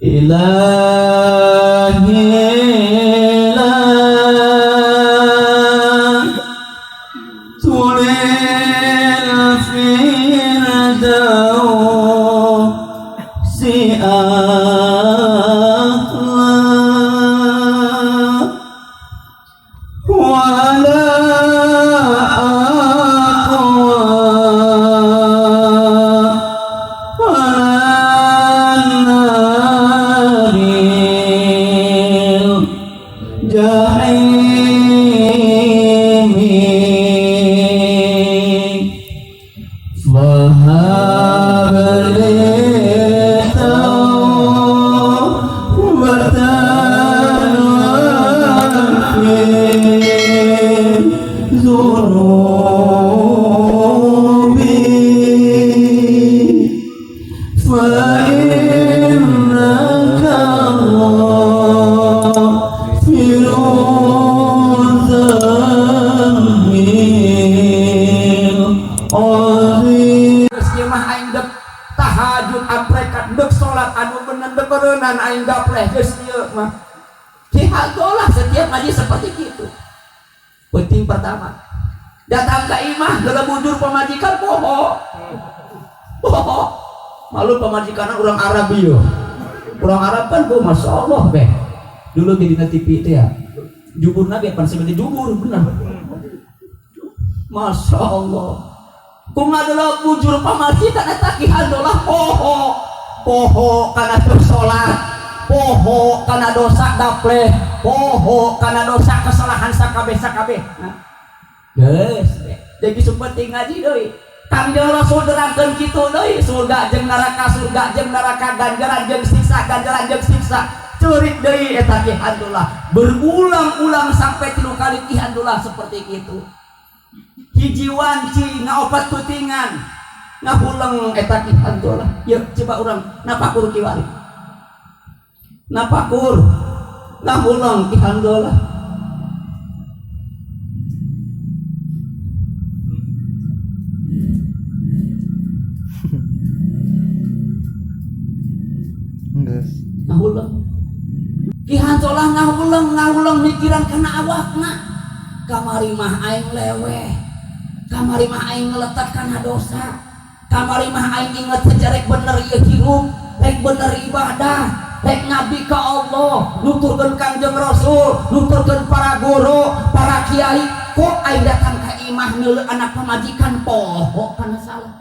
إلهي لا تري الفردوس أهلا ولا أقوى على النار الجحيم فهب لي توبة واغفر ذنوبي فإنك غافر الذنب العظيم. Geus ieu mah aing dek tahajud aprekat, dek salat anu bener, dek beureunan aing gapleh geus ieu mah. Ki Handolah setiap ngaji seperti itu. Penting pertama. Datang ke imah bujur pamajikan poho. Poho. Malu pamajikan orang Arab ieu. Orang Arab kan gua masya Allah beh. Dulu di dina TV itu ya. Jubur nabi pan sebenarnya jubur bener. Masya Allah. Kumaha bujur pamajikan eta Ki Handolah poho. Poho kana teu salat, poho kana dosa gapleh, poho kana dosa kesalahan sakabeh sakabeh. Nah, geus jadi seperti ngaji deui. Kangjeng Rasul nerangkeun kitu deui, surga jeung neraka, surga jeung neraka, ganjaran jeung siksa, ganjaran jeung siksa. Ceurik deui eta Ki Handolah. Berulang-ulang sampai 3 kali Ki Handolah seperti itu. Hiji wanci ngaopat putingan ngahuleng eta Ki Handolah. Yuk coba urang napakur kiwari. Napakur ngahuleng Ki Handolah. Geus. Ngahuleng Ki Handolah ngahuleng ngahuleng mikiran kana awakna. Kamari mah aing leweh, kamari mah aing ngeletak kana dosa, kamari mah aing inget sejarek bener ieu hirup, rek bener ibadah, rek nabi ka Allah, nuturkeun Kangjeng Rasul, nuturkeun para guru, para kiai. Kok aing datang ka imah neuleuh anak pamajikan poho kana salah,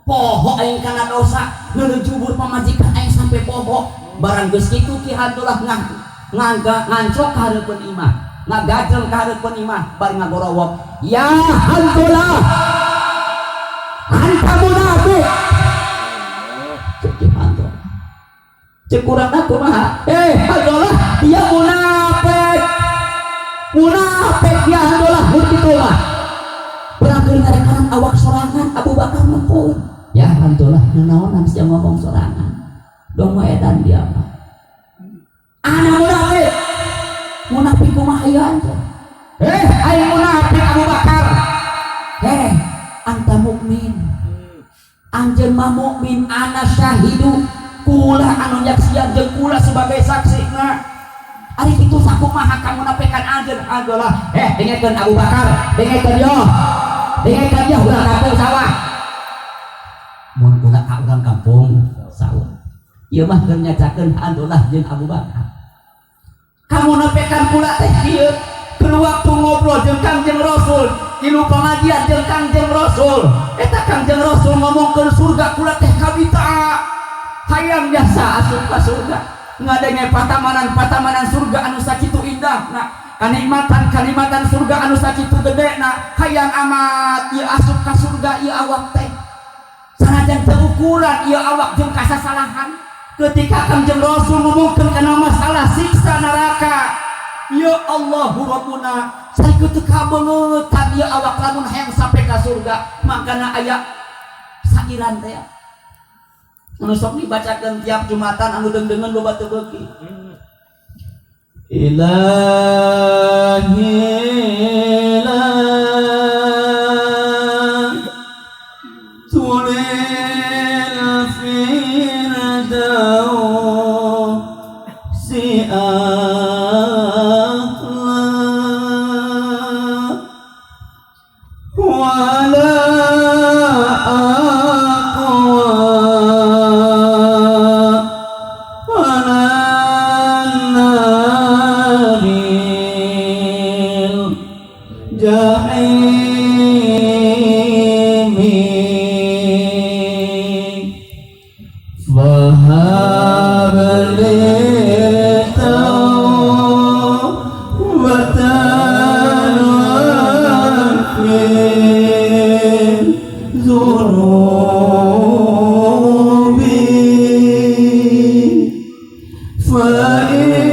poho aing kana dosa, neuleuh jubur pamajikan aing sampai poho. Barang geus kitu Ki Handolah ngancok ka hareupeun imah, ngagajeng ka hareupeun imah, bar ngagorowok, ya Handolah anta munafik. Cek Ki Handolah, cek urangna kumaha? Handolah dia munafik, munafik ya Handolah mun kitu mah. Berangkeun ngarekaran awak sorangan. Abu Bakar ngumpul, ya Handolah nanaonan sia ngomong sorangan dong mah edan dia mah. Ana munafik, munafik kumaha ieu anjeun? Aing munafik Abu Bakar. Anta mukmin, anjeun mah mukmin. Ana syahidu, kula anu nyaksian jeung kula sebagai saksina. Ari kitu sakumaha kamunafikan anjeun Handolah? Dengekeun Abu Bakar, dengekeun yo, dengekeun yo urang kampung sawah. Mun kula ka urang kampung sawah ieu mah keur nyacakeun Handolah jeung Abu Bakar. Kamunafikan kula teh kieu, keur waktu ngobrol jeung Kangjeng Rasul, tilu pengajian jeung Kangjeng Rasul, eta Kangjeng Rasul ngomongkeun surga, kula teh kabita hayang jasa asup ka surga, ngadenge patamanan-patamanan surga anu sakitu indahna, kanikmatan-kanikmatan surga anu sakitu gedena, hayang amat ieu asup ka surga ieu awak teh. Sanajan teu ukuran ieu awak jeung kasasalahan. Ketika Kangjeng Rasul ngomongkeun kana masalah siksa neraka, ya Allahu Rabbuna, sakitu teu kabeungetan ieu awak lamun hayang sampai ka surga. Makana aya sairan teh anu sok dibacakeun tiap Jumatan, anu deung-deungeun loba teu beuki. Ilahi la tulil firdaus فإن